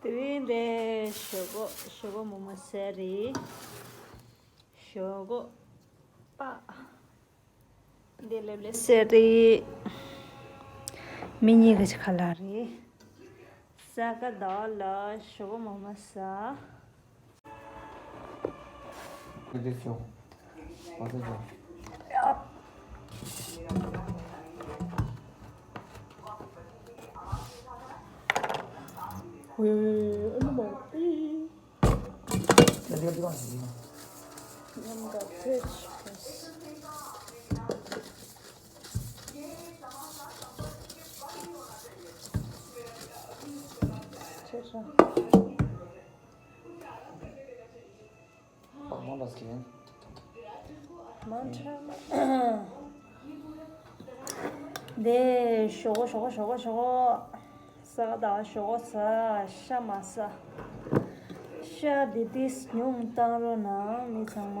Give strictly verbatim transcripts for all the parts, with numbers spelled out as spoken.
དེ་རིང་འདི་ཞོག་ཁོག་ཞོག་ཁོག་མོག་མོག་ཟས་རེད། ཞོག་ཁོག་པ། འདི་ལེབ་ལེབ་ཟས་རེད། མི་གཉིས་ཀྱི་ཁ་ལག་རེད། ས་ག་ཟླ་བ་ལ་ཞོག་ཁོག་མོག་མོག་ཟ། མང་ལ་སྐྱེན། མང་ཁྲ་མ། འདི་ཞོག་ཁོག་ཞོག་ཁོག་ཞོག་ཁོག་ཞོག་ཁོག་ས་ག་ཟླ་བ་ཞོག་ཁོག་ཟ། ཤ་མ་ཟ། ཤ་འདི་ཏིས་ཉུང་བཏང་རོགས་གནང་མི་ཚང་མ།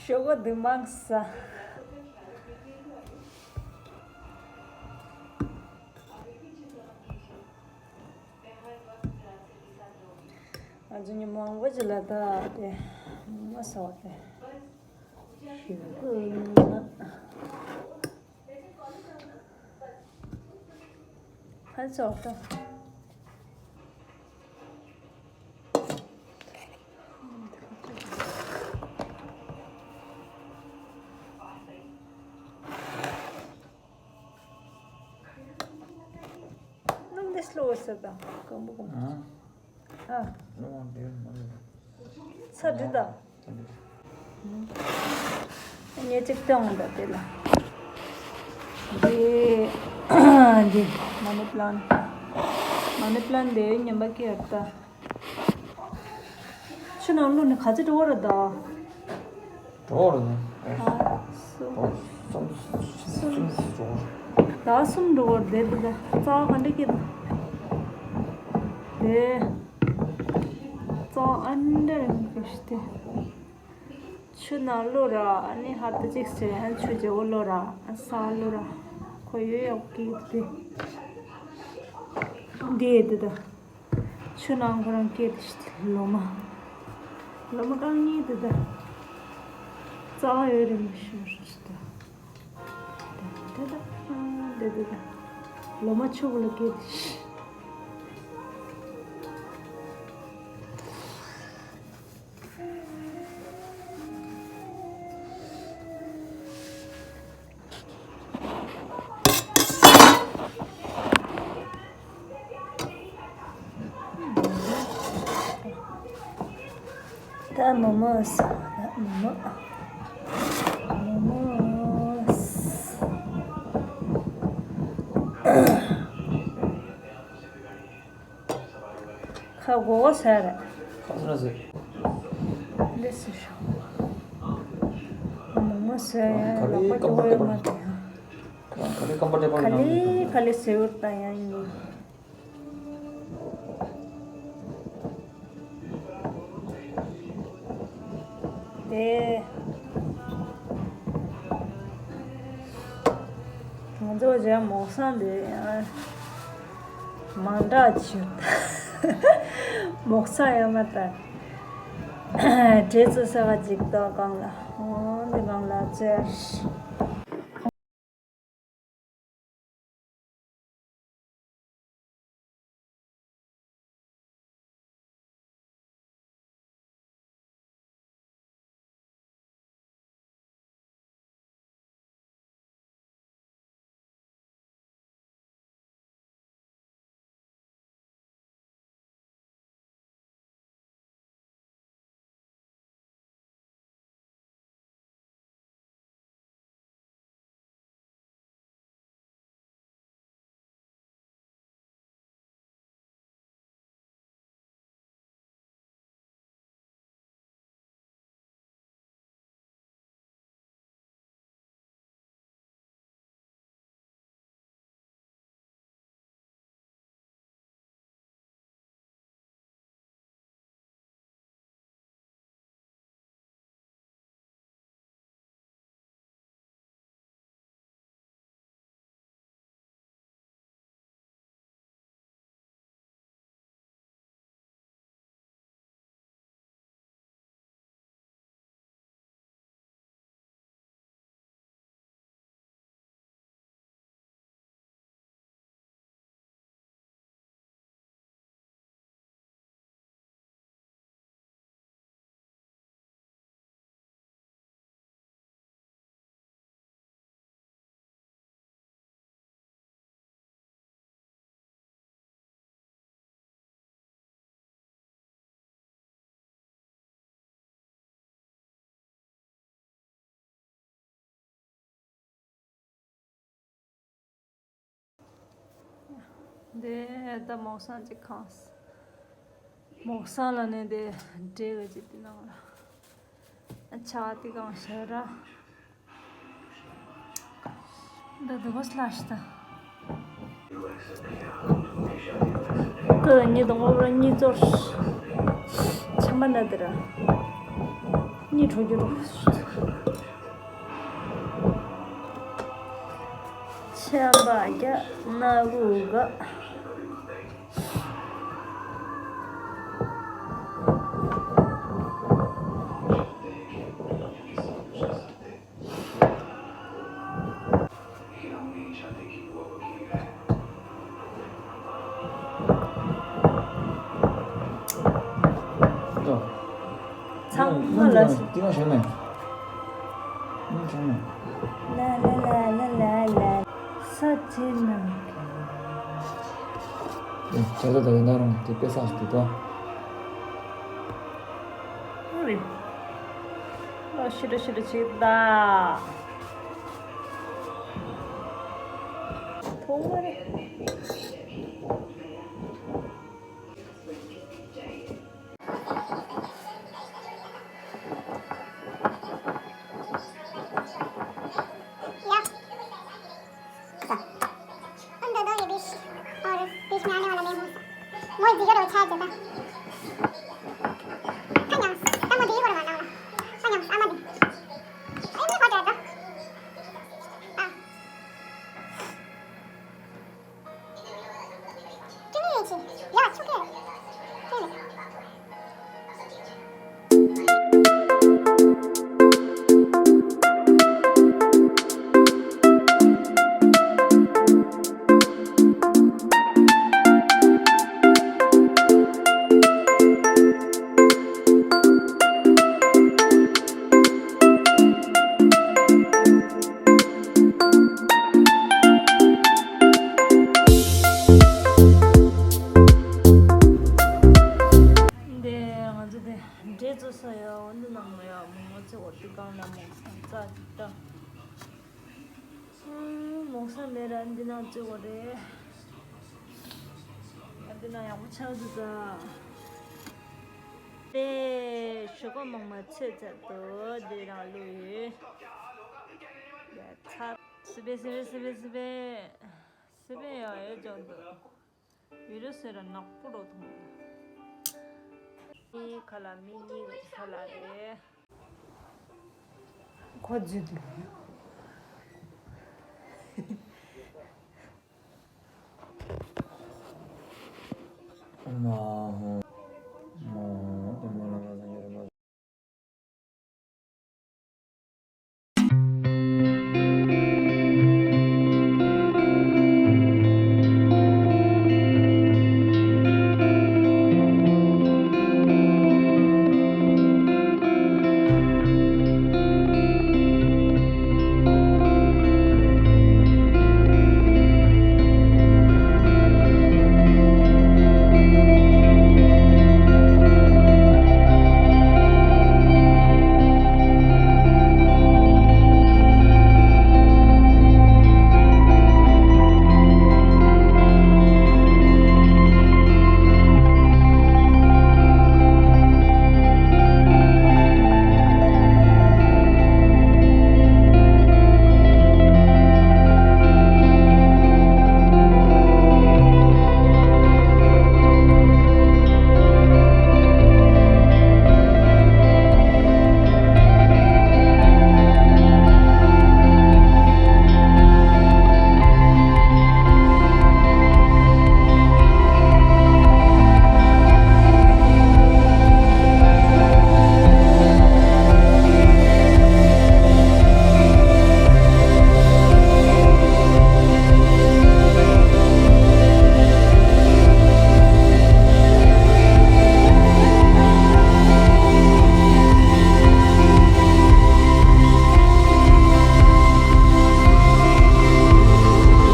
ཞོག་ཁོག་འདི་མང་ཟ། ང་ཚོ་ཉི་མ་མང་པོ་ཅིག་ལ་ད་དེ་མ་ཟ་བ་དེ་ཞུ་གི་ཡིན་ན། ཧ་ཅང་ད། སྣུམ་དེ་སློ་ཟེར་དང་སྐམ་པོ་སྐམ་པོ། ཨ། ཨ། སྣུམ་དེ་མ་ལོ། ཚ་འདྲི་དང་། ཚ་འདྲི། ངས་གཅིག་སྟོན་འོང་ད་དེ་ལ། འདི་འདི་མ་ནི་པི་ལན། མ་ནི་པི་ལན་དེ་ཉམས་པ་སྐྱེ་ཡོད་ད། ཆུ་ནང་བླུགས་ནས་ག་ཚོད་འགྲོ་བ་རེད་ད། འགྲོ་བ་རེད་ད། ཨ་སུ། ཨོ་གསུམ། གསུམ་གསུམ་འགྲོ་བ། ད་གསུམ་འགྲོ་བ་རེད་དེ་ད། རྩ་བ་ག་འདྲ་སྐྱེས་ད། དེ། རྩ་བ་ཨ་འདྲ་རེད་མི་ཤེས་ཏེ། ཆུ་ནང་བླུགས་ར་ཨ་ནི་ཧབ་ཏ་གཅིག་བྱས་ཨ་ཆུ་བརྗེ་བོ་བླུགས་ར་ཨ་ས་བླུགས་ར་ཁོ་ཡོད་ཡོད་ཀི་དེ། འདི་ཡོད་དེ་ད། ཆུ་ནང་ཁོ་རང་སྐྱེས་ཏེ་ཤི་ཏེ་ལོ་མ། ལོ་མ་རྐང་གཉིས་དེ་ད། རྩ་བ་ཡོད་རེད་མི་ཤེས་རེད་ཤི་ཏེ། དེ་ད་དེ་ད་ལོ་མ་ཆུ་བུ་ལ་སྐྱེས་ཏེ་ཤི། ད་མོ་མོ་ས། ད་མོ་མོ། མོ་མོ་ས། ཁ་གོ་གོ་ཟེར། ཁ་ཟེར་ཟེར། འདི་ཟེར་ཤོག་མོ་མོ་ཟེར་ཡ་ལག་པ་སྐྱོ་བོ་ཡོད་མ་རེད། ག་ལེ་ཀམ་པ་ཏེ་བལ་ག་ལེ་ག་ལེ་ཟེར་ཡོད་ད་ཡང་ཡིན། དེ། ང་ཚོ་རྗེས་མོག་སང་དེ་ཡང་མང་དྲགས་བྱོས། མོག་སང་ཡང་མ་ལྟ། འདྲེ་ཚོ་ས་ག་ཅིག་ཏོ་གང་ལ་འོ་འདི་གང་ལ་ཙེ། དེ་ད་མོག་སང་ཅིག་ཁང་། མོག་སང་ལ་ནས་དེ་འབྲས་ག་ཅིག་དེ་ནང་ལ་ཆ་དེ་གང་ཤར་ར། འདི་འདི་གོ་སླ་ཤི་ད། ཀི་གཉིས་དང་འོ་ར་གཉིས་ཚོར། ཆམ་པ་ན་དེ་ར། གཉིས་གྲོ་རྒྱུ་རོ། ཆམ་པ་རྒྱ་ན་གུ་ག་ཚང་མ་ལ་ཏི་ང་བྱུང་མེད། ང་བྱུང་མེད། ལ་ལ་ལ་ལ་ལ་ལ། ས་ཆེན་ནམ། ཨེ། ཇ་ད་ད་ཡོད་ན་རུང་དེ་དཔེ་ས་ཞིག་འདུག་ད། ཨུ་རེད། ཨ་ཤི་ར་ཤི་ར་ཆེ་ད། ཐོག་མ་རེད། འདི་ང་ཚོ་དེ་འབྲས་བཙོ་ས་ཡོད། འོ་འདི་ནང་ལ་ཡོད། མོག་མོག་བཙོ་བ་འདི་གང་ལ་མོག་སང་རྩ་ཅིག་ད། ཨུམ། མོག་སང་མེད་ར་འདི་ནང་བཙོ་བ་རེད། ཨ་འདི་ནང་ཡག་པོ་ཆགས་འདུག་ད། དེ་ཞོགས་པ་མང་མ་ཚོད་ཚད་དུ་འདི་རང་བླུགས་ཡོད། ཡ་ཚ། སི་པེ་སི་པེ་སི་པེ་སི་པེ། སི་པེ་ཡང་ཡོད་ཅོག་འདུག་ཡུ་རོ་ཟེར་ར་ནག་པོ་རོ་མཐོང་། མི་ཁ་ལ་མི་གཉིས་ཀྱི་ཁ་ལ་རེད། ཁོ་རྫུས་འདུག་ཨ་མ་ཧོ།